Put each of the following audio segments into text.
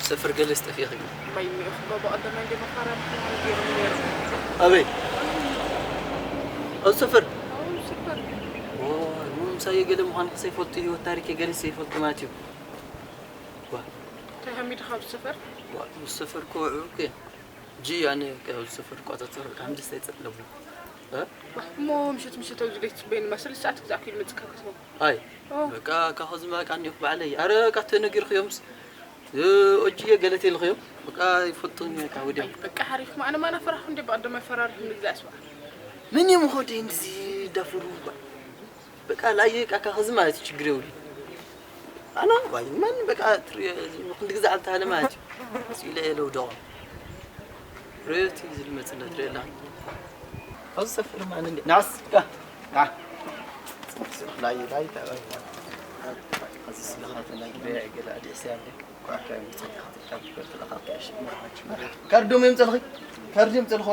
ሰፈር ገለስ ጠፊእኺ? ባይ እኒኦ፣ እባ ብቐደም እንደ መፋራ ምዃኑ ገይሩ ነይሩ። ኣበይ? ኣብ ሰፈር? ኣብኡ ሰፈር። ኦ፣ ምሳየ ገለ ምዃንኪ ዘይፈልጡ፣ ህይወት ታሪከ ገለ ዘይፈልጡ ማለት እዩ። ዋ። እንታይ ሃሚድኻ ኣብዚ ሰፈር? ዋ፣ ኣብዚ ሰፈር እኮ ውዕውዕ እኮ እየ። ጂ፣ ኣነ ኣብዚ ሰፈር እቋጻጸር፣ ካብ ደስታ ይጸጥ ለብሎ። እ? ዋ፣ እሞ ምሸት ምሸት ኣብዚ ደይትጽበየኒ፣ ሰለስተ ሰዓት ክዛዕኩ ኢሉ መጽካ ከተማ። ኣይ፣ ኦ። በቃ፣ ካብ ኸዚ በቃ እኒኦ ባዕለይ። ኣረ፣ በቃ ተነጊርክዮምስ፣ እ፣ ኦጂየ ገለቴ ኢልክዮም። በቃ ይፈልጡኒ በቃ ወዲያው። በቃ ሓሪፍኩም። ኣነ ማና ፈራኹ እንዴ፣ ብቐደም ኣይፈራርሕም ንግዛእ ስዋ። ምን እዮም ኾደ እንድዚ ዳፍሩ? በቃ ላየ በቃ ካብ ኸዚ ማለት ችግር የብሉ። ኣና ዋይ፣ መን በቃ ትሪ-፣ ክንዲ ግዛእ ኣልተሃለ ማለት እዩ። ሲለ የለው ደቑ። ሬቲ ዝልመጽ እንደ ትሬላ። ኣብዚ ሰፈር ማን እንደ ናስ ጋ ጋ። ላይ፣ ላይ፣ ተባይ። ኣብዚ ስለኻ ተናግሬ ገለ ኣዲስ ያለ። ኳካ ምጽእ። ካብ ትፈልጥ ለኻ ካሽ። ካርዶም የምጸልኺ? ካርድ የምጸልኺ?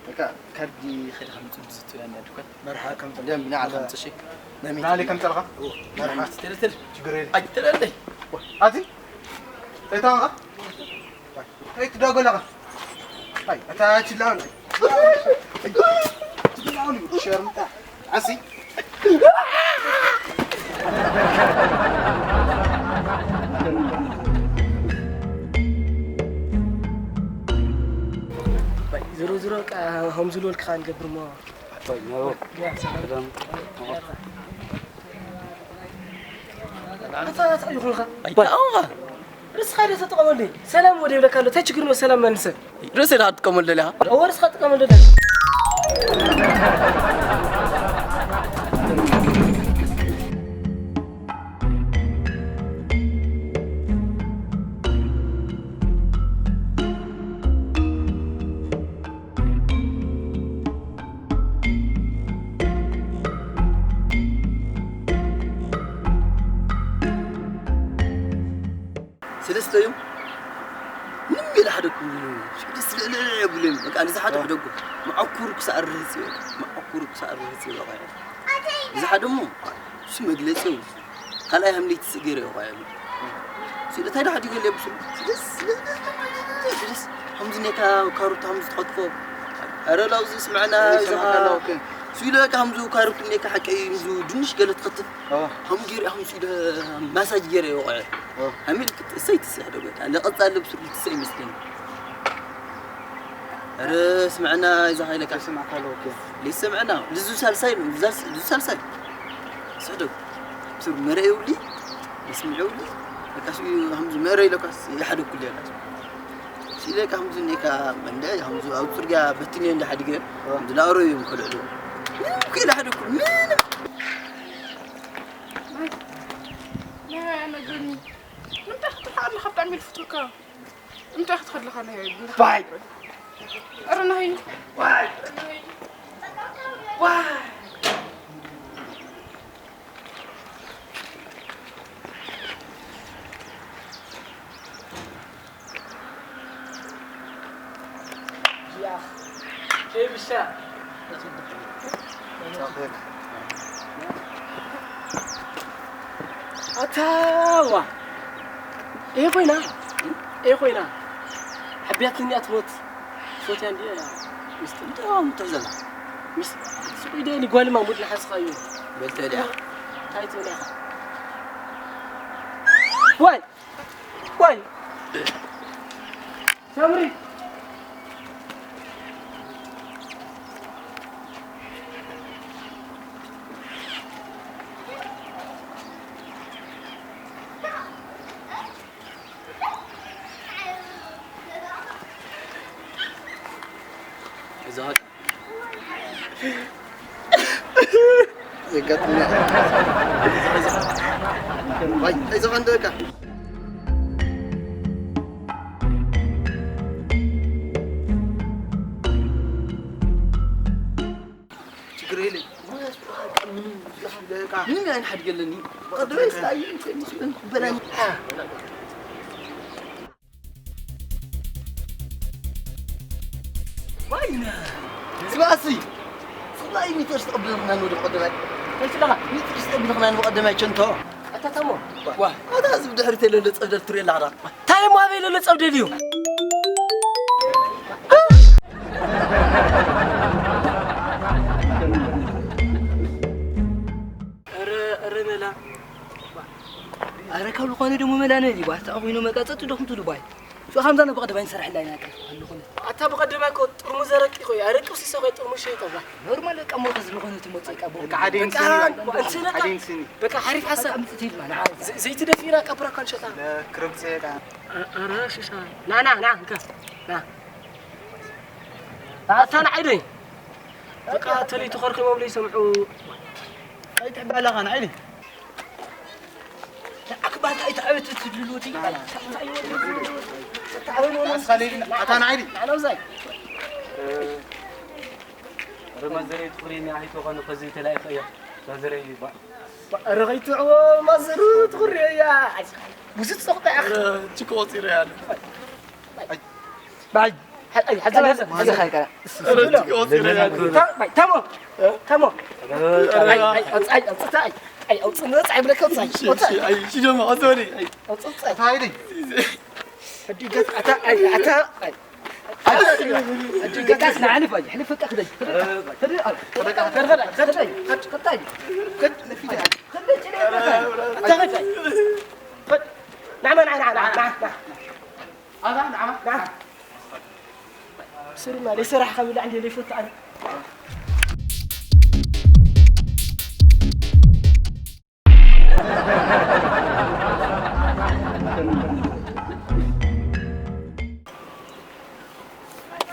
በቃ ካርዲ ኸይደ ከምጽእ ብዙ ትያና ድኳን። መርሓ ከምጽእ። ደም ብናዕ ከምጽእ ሺ። ናሊ ከምጸልኻ? መርሓ። ትልትል። ችግር የለ። ኣይ፣ ትለለይ። ኣቲ? ተይታንኻ? ተይትዳጎላኻ? ኣይ፣ ኣታ ችላውን። ችላውን ሸርምጣ። ዓሲ። ዝሮ ዝሮ፣ በቃ፣ ከምዚ ዝበልካ ንገብር እሞ። ኣባይ፣ ኖ። ያ፣ ሰላም። ሰላም። ኣታ፣ ኣታ ይኹንኻ። ኣይተኣውኻ። ርስኻ ዶ ተጠቐመሉ? ሰላም ወደ ይብለካ ኣሎ። እንታይ ችግር ነው ሰላም መልሰ? ርእሰይ ዶ ትጥቀመሉ ኣለኻ? እወ፣ ርስኻ ትጥቀመሉ ኣለኻ። ሰለስተ እዮም። ምንም የለ ሓደ ኩሉ። ሽግር ስለ የብሉን። በቃ ንዝሓደ ሕደጉ። መዓኩር ክሳብ ርህጽ እዩ። መዓኩር ክሳብ ርህጽ እዩ በቃ። ንዝሓደ እሞ እሱ መግለጺ እዩ። ካልኣይ ሃምሌት ስገር እዩ በቃ። ስለ እንታይ ዳሕዲ ገለ ብሱ። ስለ ስለ ስለ ከምዚ ኔካ ካሩት ከምዚ ትኸትፎ። ኣረ ላውዚ ስምዕና ወይ ይዛኻ። ስምዕና፣ ኦኬ። ስለ ከምዚ ካሩት ኔካ ሓቀይ ምዙ ድንሽ ገለ ትኸትፍ። ኦ። ከም ገይረ፣ ከም ሲደ ማሳጅ ገይረ ይወቕዐ። ኦ። ኣሚል ክትእሰይ ትስራሕ ዶ በቃ። ለቐጻ ልብሱ ክትእሰይ ይመስለኒ። ኧረ ስምዕና፣ እዛ ሃይለካ። ይሰማዕካ ኣለዎ እኮ። ይሰምዕና። ልዙ ሳልሳይ ነው፣ ልዙ ሳልሳይ። ስሕዶ። ብሱር መረ ይውሊ፣ ይስምዕ ይውሊ። በቃ ሲ ከምዚ መረ ኢለካስ ይሓደ ኩሉ ያላስ። ሲለ ከምዚ ኔካ መንደ፣ ከምዚ ኣብ ጽርግያ በትንዮ እንደ ሓዲገ፣ ኦ። ከምዚ ላውሮ እዮም ከልዕሉ። ምንም ከይላ ሓደ ኩሉ፣ ምንም። ናይ፣ ናይ ኣነ ጆኒ፣ ንምንታይ ክትርሓቕ ኣለኻ? ብጣዕሚ ልፍቱካ። ንምንታይ ክትኸድ ኣለኻ? ናይ፣ ባይ። ኣረ ናይ። ዋይ። ዋይ። ኣታዋ። ኤ ኮይና። ኤ ኮይና። ሓቢያትኒ ኣትሞት። ፎትያ እንዲያ። ምስቲ እንዲያ ምትሕ ዘላ። ምስ ሱቕ ኢደ ንጓል ማሙድ ንሓስኻ እዩ። በልተ ድያ? እንታይ ትብል ኢኻ? ዋይ! ዋይ! ሳምሪ! እዛ የጋጥመ። ባይ፣ ኣይዞኻ እንደ በቃ። ችግር የለም። ምንም ያን ሓድገለኒ። በቐደመ ስታይ፣ በላኝ። ባይና። ዝባሲ። ስላይ ሚተር ዝተቐብልኽና ንወደ ቀደማይ። እንታይ ስለኻ? ሚተር ዝተቐብልኽና ንወደ ቀደማይ ቸንቶ። ኣታ ታሞ። ዋ። ኣታ እዚ ብድሕሪት የለለ ጸብደል ትሪኦ ኣለኻ ዳ? እንታይ እሞ ኣበይ ለሎ ጸብደል እዩ? ኧረ፣ ኧረ መላ። ኣረ ካብ ዝኾነ ደሞ መላ ነዚ ባታ ኮይኑ መቃጸቱ ደኹም ትሉ ባይ። ሹ ከምዛ ነበቕ ደባይ ንሰርሕ ላይ ናቀ። ኣታ ብቐደማይ እኮ ጥርሙዝ ኣረቂ እኮ እዩ። ኣረቂ ውሲሰ እኮ ጥርሙዝ ሸይጠ ዋ። ኖርማል በቃ ሞተ ዝኾነ ትመጽእ ቃ ቦ። በቃ ሓዲን በቃ ስኒ ባል። እንትን በቃ ሓዲን ስኒ። በቃ ሓሪፍ ሓሳብ። ኣምጽእ ትይል ማለት ሓሪፍ። ዘ-፣ ዘይቲ ደፊእና ቃ ብራካ ንሸጣ። ለክርብ ጸየጣ። ኣ-፣ ኣረ ሽሻ። ና፣ ና፣ ና፣ እንካ። ና። ኣታ ንዓይ ደይ። በቃ ተለይ ተኸርኪሞም ለይሰምዑ። ኣይትሕባላኻ ንዓይ ደይ። ኣክባታ ኣይትዓበት እትድልሉ እቲ ኣስኻለይ ኣታ ንዓይ ደይ። ኣነውዛይ። እ፣ ረ ማዘረይ ትኹርየኒ፣ ኣይትኾን እኮ ዘይተላኢኸ እያ። ማዘረይ ባ-፣ ባ-፣ ረ ኸይትዕዎ ማዘሩ ትኹርዮ እያ። ብዙ ጽቕጣ እያ። ረ ችኮ ወፂረ ያለ። ባይ። ሓ-፣ ኣይ፣ ሓ-፣ ሓ-፣ ሓ-፣ ሓ-፣ ሓ-፣ ሓ-፣ ረ ችኮ ወፂረ ያለ። ታ-፣ ባይ፣ ታሞ። ታሞ። ኣይ፣ ኣይ፣ ኣውፅ-፣ ኣይ፣ ኣውፅታ፣ ኣይ፣ ኣይ፣ ኣውፅእ፣ ነፃ ይብለካ፣ ኣውፅእ፣ እሺ፣ ኣውፅእ። እሺ፣ ኣይ፣ እሺ፣ ደሞ ኣውፅእ፣ ኣይ። ኣውፅእ፣ ኣውፅእ። ኣታ፣ ኣይደይ። ሕዲ ገት-፣ ኣታ፣ ኣይ፣ ኣታ፣ ኣይ። ስሩ ማለት ሰራሕ ካብ ላዕሊ ዘይፈቱ ኣነ።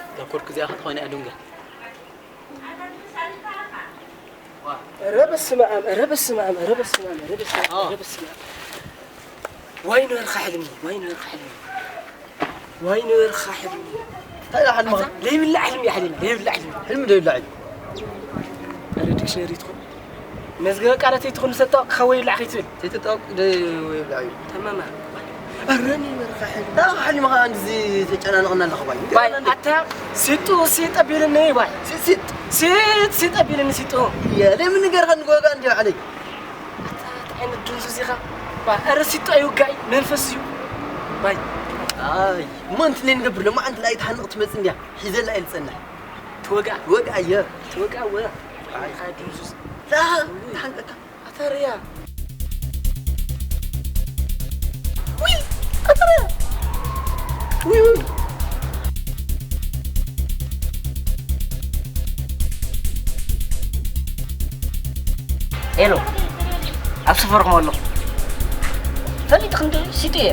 እዛ ኮርክ እዚኣ ክትኾይና እያ ዱንጋ። ኧረ በስመ ኣብ፣ ኧረ በስመ ኣብ፣ ኧረ በስመ ኣብ፣ ኧረ በስመ ኣብ፣ ኧረ በስመ ኣብ፣ ኧረ በስመ ኣብ። ዋይ ነበርካ ሕልሚ፣ ዋይ ነበርካ ሕልሚ። ዋይ ነበርካ ሕልሚ። እንታይ ኢኻ ሕልምኻ? ዘይብላዕ ሕልሚ እዩ ሕልሚ፣ ዘይብላዕ ሕልሚ። ሕልሚ ዘይብላዕ እዩ። ኧረ ዲክሽነሪ ትኹን። መዝገበ ቃላት ኣይትኹን፣ ሰጣቕ ክኸወ ይብላዕ ከይትብል። ዘይተጣቕ ደ-፣ ይብላዕ እዩ። ተማማ። ኧረ ነበርካ ሕልሚ። እንታይ ኢኻ ሕልምኻ እንደዚ ተጨናንቕና ኣለኻ ባይ? ባይ፣ ኣታ ሲጡ ሲጥ ኣቢልኒ ባይ። ሲጥ፣ ሲጥ። ሲጥ፣ ሲጥ ኣቢልኒ ሲጡ። የለ ምን ነገር ከንጎጋ እንዲ ዓለይ። ኣታ እንታይ ዓይነት ድንዙዝ ኢኻ? ባ፣ ኧረ ሲጦ ኣይውጋእ እዩ፣ መንፈስ እዩ። ባይ። ኣይ፣ እሞ እንታይ ንገብር? ሎማዓንቲ ላይ ትሃንቕ ትመጽእ እንድያ። ሒዘላ እየ ዝጸንሕ። ትወግኣ። ትወግኣ እየ። ትወግኣ ወ-፣ ኣይ። እንታይ ድንዙዝ። ላ፣ ትሃንቀካ። ኣታ ርያ። ውይ፣ ኣታ ርያ። ውይ፣ ውይ። ሄሎ፣ ኣብ ሰፈርኩም ኣለኹ። ፈሊጥክ እንዶ ሲጡ እየ።